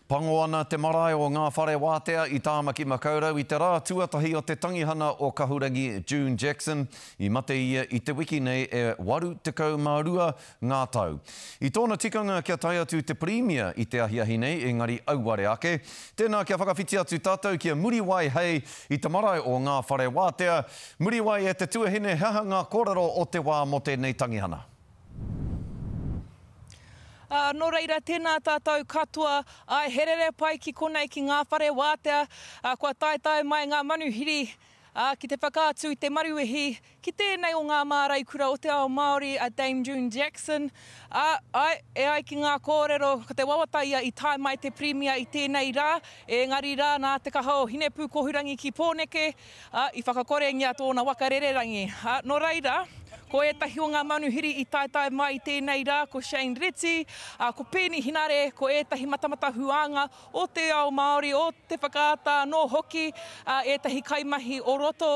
Pango ana te marae o Ngā Whare Wātea i Tāmaki Makaurau i te rā tuatahi o te tangihana o Kahurangi June Jackson, i mate ia i te wiki nei e 82 ngā tau. I tōna tikanga kia tae atu te Pirimia i te ahiahi nei engari auare ake. Tēnā kia whakawhiti atu tātou ki a Muriwai Hei i te marae o Ngā Whare Wātea. Muriwai e te tuahine he aha ngā kōrero o te wā mō tēnei tangihana? Ā, nō reira, tēnā tātou katoa, āe, he rere pai ki konei ki ngā whare wātea, ā, kua taetae mai ngā manuhiri, ā, ki te whakaatu i te maruwehi ki tēnei o ngā māreikura o te ao Māori, a Dame June Jackson. Ā, āe, e ai ki ngā kōrero, ko te wawata ia i tae mai te Pirimia i tēnei rā, ēngari rā, nā te kaha o Hinepūkohurangi ki Pōneke, ā, i whakakorengia tōna waka rererangi. Ā, nō reira, ko ētahi o ngā manuhiri i taetae mai i tēnei rā, ko Shane Reti, ā, ko Peeni Hinare, ko ētahi matamata huānga o te ao Māori, o te whakaata anō hoki, ā, ētahi kaimahi o roto,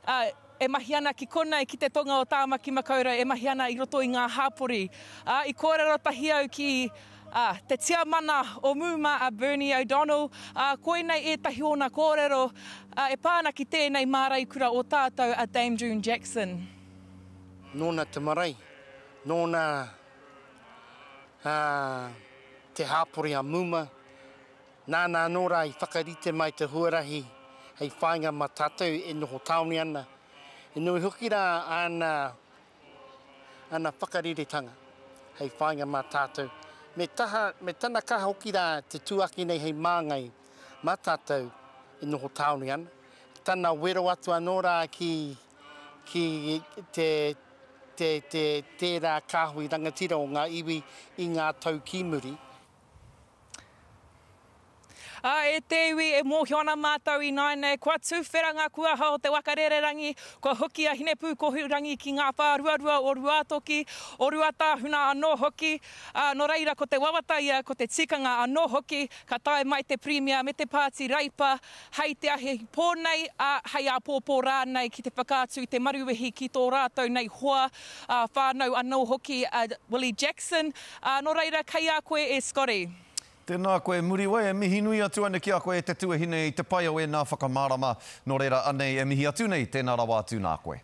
ā, e mahi ana ki konei, ki te tonga o Tāmaki Makaurau, e mahi ana i roto i ngā hāpori. Ā, i kōrero tahi au ki Ā, te tiamana o MUMA a Bernie O'Donnell, ā, koinei ētahi ōna kōrero, ā, e pā ana ki tēnei māreikura o tātou a Dame June Jackson. Nōna te marae, nōna, ā, te hāpori a MUMA, nāna anō rā i whakarite mai te huarahi hei whāinga mā tātou e noho tāone ana. He nui hoki rā āna ana whakariretanga hei whāinga mā tātou. Me taha, me tana kaha hoki rā te tū ake nei hei māngai mā tātou e noho tāone ana. Tana wero atu anō rā ki, ki te, te, te, tērā kāhui rangatira o ngā iwi i ngā tau ki muri. Ā, e te iwi, e mōhio ana mātou ināianei, kua tuwhera ngā kuaha o te waka rererangi, kua hoki a Hinepūkohurangi ki ngā whāruarua o Ruātoki, o Ruatāhuna anō hoki, ā, nō reira ko te wawata ia, ko te tikanga anō hoki, ka tae mai te Pirimia me te Pāti Reipa hei te ahi pō nei, ā, hei āpōpō rānei ki te whakaatu i te maruwehi ki tō rātou nei hoa, ā, whānau anō hoki a Willie Jackson, ā, nō reira kei a koe e Scotty. Tēnā koe Muriwai, e mihi nui atu ana ki a koe e te tuahine i te pai o ēnā whakamārama, nō reira anei e mihi atu nei, tēnā rawa atu nā koe.